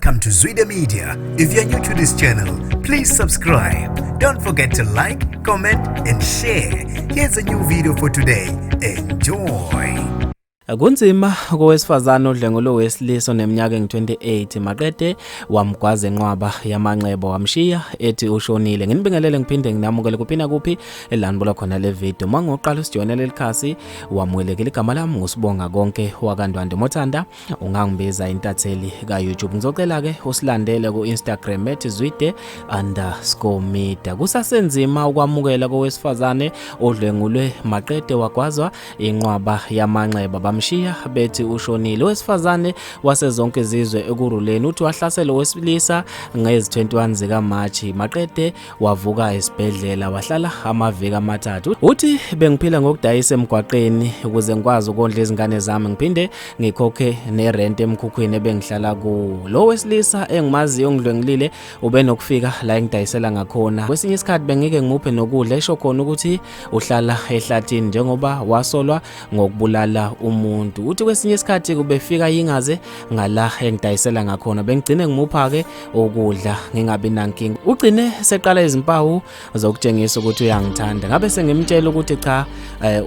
Welcome to Zwida Media. If you're new to this channel, please subscribe. Don't forget to like, comment, and share. Here's a new video for today. Enjoy. Kunzima kowesifazane odlwengulwe owesilisa oneminyaka engu-28 maqede wamgwaza enqwaba yamanxeba wamshiya ethi ushonile. Nginibingelele ngiphinde nginamukele kuphi nakuphi la nibuka khona le video. Uma ngoqala usijoyina leli khasi wamukelekile. Igama lami nguSibonga Konke wakaNdwandwe. Mothanda ungangibiza intatheli ka-YouTube. Ngizocela-ke usilandele ku-Instagram @zwide_media. Kusasenzima ukwamukela kowesifazane odlwengulwe maqede wagwazwa inqwaba yamanxeba bamshiya bethi ushonile. Owesifazane wasezonke izizwe ekuruleni uthi wahlasela owesilisa ngezi-21 zikaMashi maqede wavuka esibhedlela wahlala amaviki amathathu. Uthi bengiphila ngokudayisa emgwaqeni ukuze ngikwazi ukondla izingane zami ngiphinde ngikhokhe nerent emkhukhwini ebengihlala kuwo. Lo wesilisa engimaziyo ongidlwengulile ubenokufika la engidayisela ngakhona. Kwesinye isikhathi bengike ngimuphe nokudla esho khona ukuthi uhlala ehlathini njengoba wasolwa ngokubulala umuntu. Uthi kwesinye isikhathi kubefika yingaze ngala engidayisela ngakhona bengigcine ngimupha-ke ukudla ngingabi nankinga. Ugcine seqala izimpawu zokutshengisa ukuthi uyangithanda. Ngabe sengimtshela ukuthi cha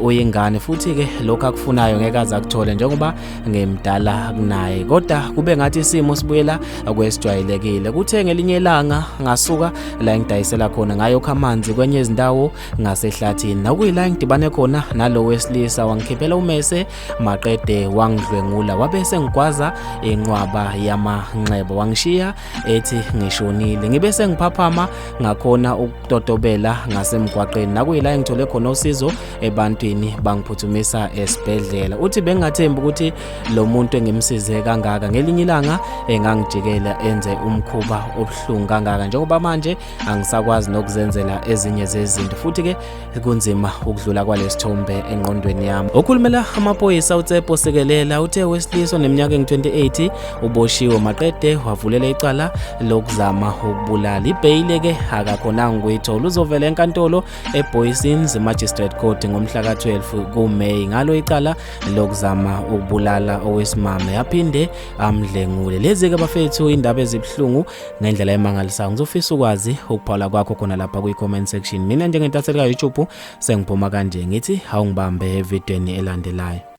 uyingane futhi-ke lokhu akufunayo ngeke aze akuthole njengoba ngimdala kunaye. Kodwa kube ngathi isimo sibuyela kwesijwayelekile. Kuthe ngelinye ilanga ngasuka la engidayisela khona ngayokha amanzi kwenye izindawo ngasehlathini. Nakuyila engidibane khona nalo wesilisa wangikhiphela umese maqede wangidlwengula wabe sengigwaza inqwaba yamanxeba wangishiya ethi ngishonile. Ngibe sengiphaphama ngakhona ukutotobela ngasemgwaqeni nakuyila engithole khona usizo ebantwini bangiphuthumisa esibhedlela. Uthi bengingathembi ukuthi lo muntu engimsize kangaka ngelinye ilanga engangijikela enze umkhuba obuhlungu kangaka njengoba manje angisakwazi nokuzenzela ezinye zezinto futhi-ke kunzima ukudlula kwalesithombe engqondweni yami. Okhulumela amaphoyisa uTsepo Sikelela uthe owesilisa oneminyaka engu-28 uboshiwe maqede wavulela icala lokuzama ukubulala. Ibheyile-ke akakhonanga ukuyithola, uzovela enkantolo eBooysens Magistrate Court ngomhla ka-12 kuMeyi ngalo icala lokuzama ukubulala owesimame aphinde amdlengule. Lezi-ke bafethu indaba ezibuhlungu ngendlela emangalisayo. Ngizofisa ukwazi ukuphawula kwakho khona lapha kwi-comment section. Mina njengentatheli ka-YouTube sengiphuma kanje ngithi awungibambe evidweni elandelayo.